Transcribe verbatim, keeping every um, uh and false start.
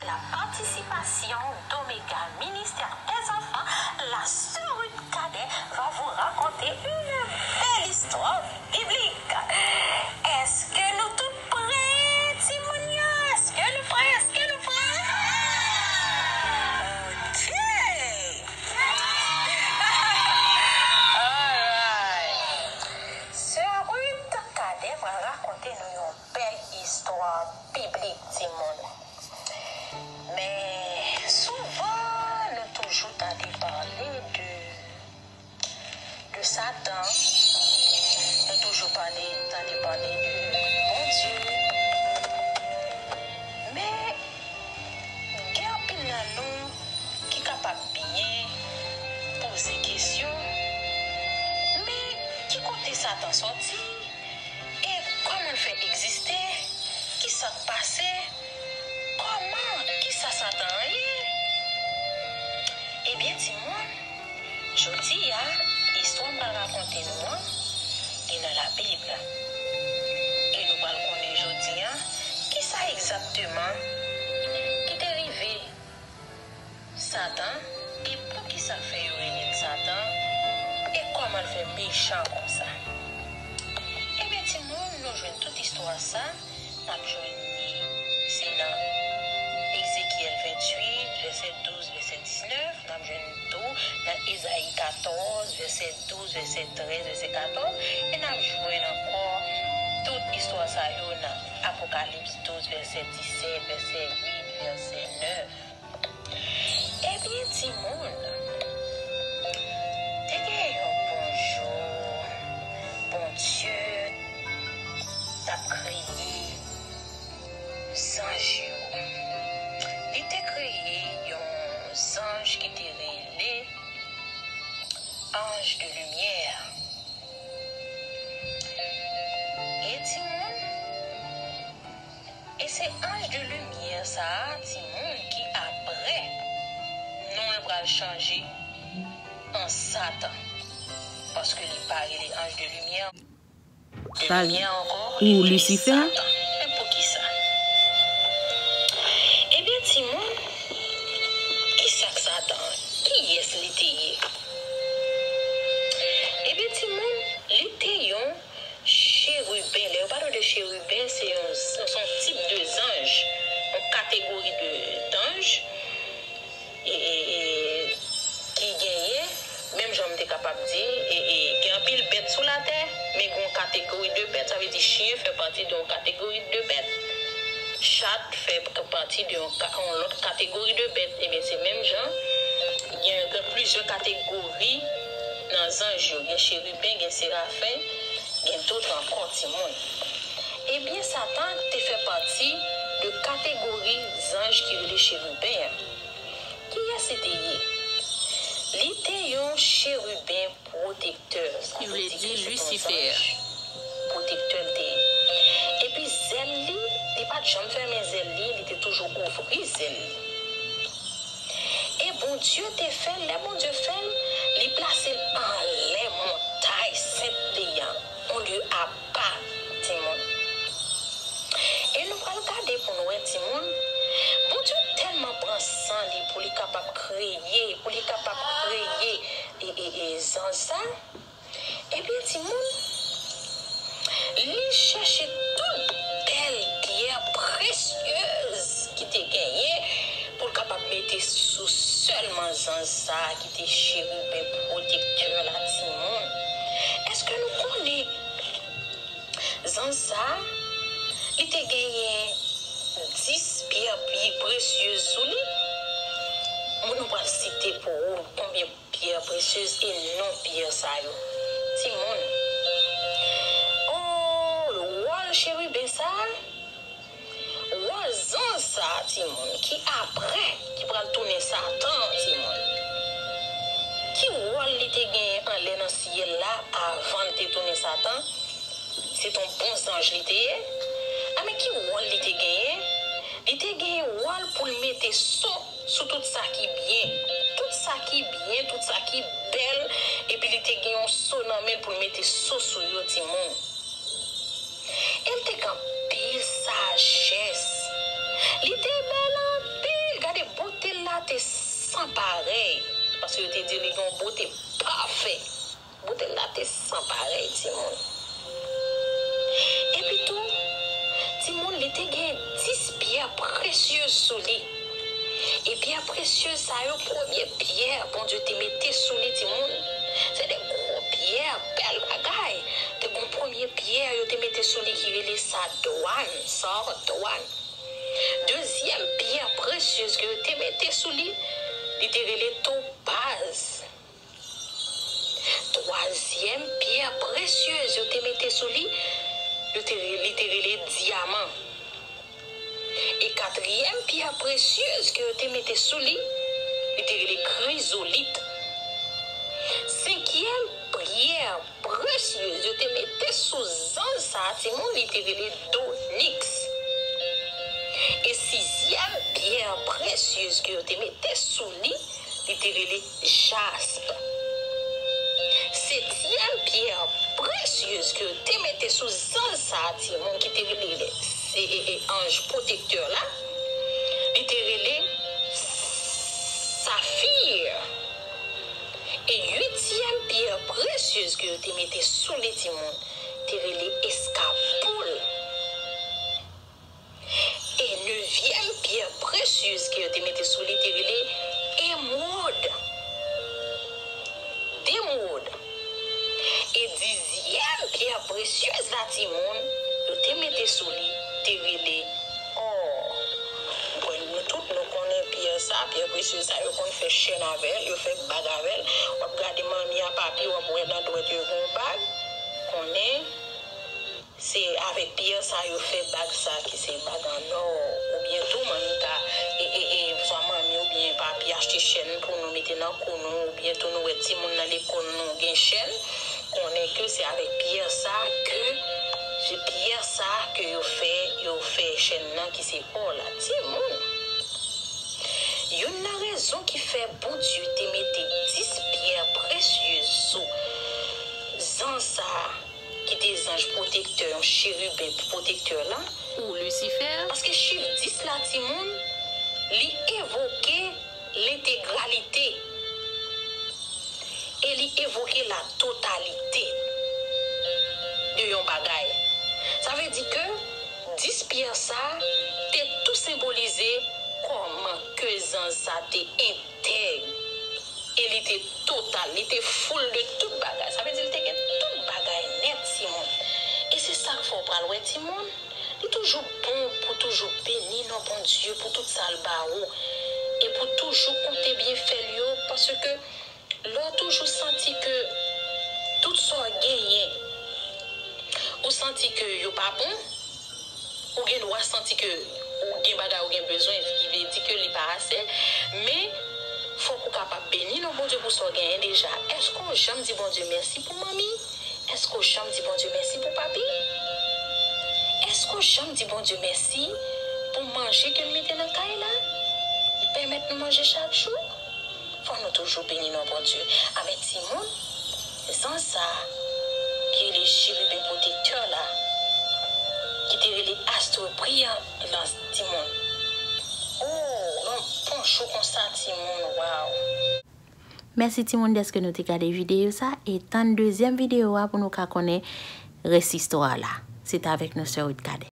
La participation d'Omega, ministère des enfants, la sœur Ruth Cadet va vous raconter une belle histoire biblique. Èske nou tout prè, timoun yo? Èske nou prè? Èske nou prè? Ok. Alright. Sè Ruth Cadet va rakonte nou yon bèl istwa biblik, timoun. Men souvan, nou toujou tande pale de, de Satan. Nou toujou pale, tande pale de Bondye. Men, gen anpil nan nou ki kapab byen poze kesyon, men ki kote Satan sòti? E kòman l fè egziste? Kisa k pase? Kòman? Kisa Satan an ye? Ebyen, timoun, jodi a, istwa m pral rakonte nou an, li nan Labib. E nou pral konnen jodi a, kisa egzakteman ki te rive Satan, e poukisa fè yo rele l Satan, e kòman l fè mechan konsa? Ebyen, timoun, nou jwenn tout istwa sa, n ap jwenn li, se nan Ezekyèl venntuit, vèsè douz, vèsè diznèf, n ap jwenn tou nan Ezayi katòz, vèsè douz, vèsè trèz, vèsè katòz, e n ap jwenn ankò tout istwa sa yo nan Apokalips douz, vèsè disèt, vèsè uit, vèsè nèf. Ebyen, timoun, te gen yon bon jou, Bondye t ap kreye zanj yo. Li te kreye yon zanj ki te rele ange de lumière. E timoun, e se ange de lumière sa a, timoun, ki apre non l pral chanje an Satan. Paske li pa rele ange de lumière. Sa, ou Lisife? Satan. Men poukisa? Ebyen, timoun, kisa k Satan an? Kiyès li te ye? Ebyen, timoun, li te yon cheriben. Lè yo pale de cheriben, se yon, se yon tip de zanj, yon kategori de, danj, e, e, e, ki genyen, menm jan m te kapab di, e, e, gen anpil bèt sou latè, men gen yon kategori de bèt, sa vle di chen fè pati de yon kategori de bèt, chat fè pati de yon ka-, yon lòt kategori de bèt. Ebyen, se menm jan, gen, gen plizyè kategori nan zanj yo, gen cheriben, gen serafen, gen dout ankò, timoun. Ebyen, Satan te fè pati de kategori zanj ki rele cheriben an. Kiyès li te ye? Li te yon cheriben pwotektè. Ki vle di Lisife. Pwotektè l te ye. Epi zèl li, li pa t janm fèmen zèl li, li te toujou ouvri zèl li. E Bondye te fè l, lè Bondye fè l, li plase l anlè montay sent li an, yon lye apa, timoun. E nou pral gade pou n wè, timoun, Bondye tèlman pran san li pou li kapab kreye, pou li kapab kreye e, e, e zanj sa. Ebyen, timoun, li chèche tout bèl pyè presyez ki te genyen pou l kapab mete sou sèlman zanj sa a ki te cheriben pwotektè la, timoun. Èske nou konnen zanj sa a, li te genyen dis pyè pi presyez sou li? Moun, nou pral site pou ou konbyen pyè presyez e non pyè sa yo. Timoun. O, wòl cheriben sa a, wòl zanj sa a, timoun, ki apre, ki pral tounen Satan, timoun. Ki wòl li te genyen anlè nan syèl la avan l te tounen Satan? Se t yon bon zanj li te ye. A, men ki wòl li te genyen? Li te genyen wòl pou l mete so sou tout sa ki byen. Tout sa ki byen, tout sa ki bèl. Epi li te gen yon so nan men l pou l mete so sou yo, timoun. E l te gen anpil sajès. Li te bèl anpil. te san parèy, paske yo te di li gen yon bote pafè. Bote l la te san parèy, timoun. Epi tou, timoun, li te gen dis pyè presyez sou li. E pyè presyez sa yo, premye pyè Bondye te mete sou li, timoun, se de gwo pyè, bèl bagay. Te gen premye pyè yo te mete sou li ki rele sadwàn, sadwàn. Dezyèm pyè presyez ke yo te mete sou li, li te rele topaz. Twazyèm pyè presyez yo te mete sou li, yo te, li te rele dyaman. E katriyèm pyè presyez ke yo te mete sou li, li te rele krizolit. Senkyèm pyè presyez yo te mete sou zanj sa a, timoun, li te rele doniks. E sizyèm pyè presyez ke yo te mete sou li, li te rele jasp. Setyèm pyè presyez ke yo te mete sou zanj sa a, timoun, ki te rele, se, e, e, anj pwotektè la, li te rele safir. E uityèm pyè presyez ke yo te mete sou li, timoun, te rele eskapoul. E nevyèm pyè presyez ke yo te mete sou li te rele emwòd. Demwòd. E dizyèm pyè presyez la, timoun, yo te mete sou li te rele ò. Bon, nou tout nou konnen pyè sa, pyè presyez sa, yo konn fè chèn avè l, yo fè bag avè l. W ap gade manmi a papi, w ap wè nan dwèt yo gen yon bag. Konnen se avèk pyè sa yo fè bag sa ki se bag an ò. Oubyen tou, manmi ka, e, e, e, swa manmi oubyen papi achte chèn pou nou mete nan kou nou, oubyen tou nou wè timoun nan lekòl nou gen chèn. Konnen ke se avèk pyè sa ke, se pyè sa ke yo fè, yo fè chèn nan ki se ò la. Timoun! Youn nan rezon ki fè Bondye te mete dis pyè presyez sou zanj sa a, ki te zanj pwotektè, yon cheriben pwotektè la, ou Lisifè, paske chif dis la, timoun, li evoke lentegralite e li evoke la totalite de yon bagay. Sa vle di ke dis pyè sa a te tou senbolize kòman ke zanj sa te entèg e li te total, li te foul de tout bagay. Sa vle di li te gen tout bagay nèt, timoun. E se sa k fè w pral wè, timoun, li toujou bon pou toujou beni non Bondye pou tout sa l ba ou e pou toujou konte byenfè l yo, paske lè w toujou santi ke tout sa w genyen, ou santi ke yo pa bon, ou gen dwa santi ke ou gen bagay ou gen bezwen, ki vle di ke li pa ase, men fòk ou kapab beni non Bondye pou sa w genyen deja. Èske w janm di Bondye mèsi pou manmi? Èske w janm di Bondye mèsi pou papi? Èske w janm di Bondye mèsi pou manje ke l mete nan kay la? Li pèmèt nou manje chak jou? Fò nou toujou beni non Bondye. Amen, timoun, zanj sa a, ki rele cheriben pwotektè la, ki te rele astre briyan lan, timoun. Oh, yon bon jou konsa, timoun, waw. Mèsi, timoun, dèske nou te gade videyo sa, e tann dezyèm videyo a pou nou ka konnen rès istwa la. Se t avèk nou, sè Ruth Cadet.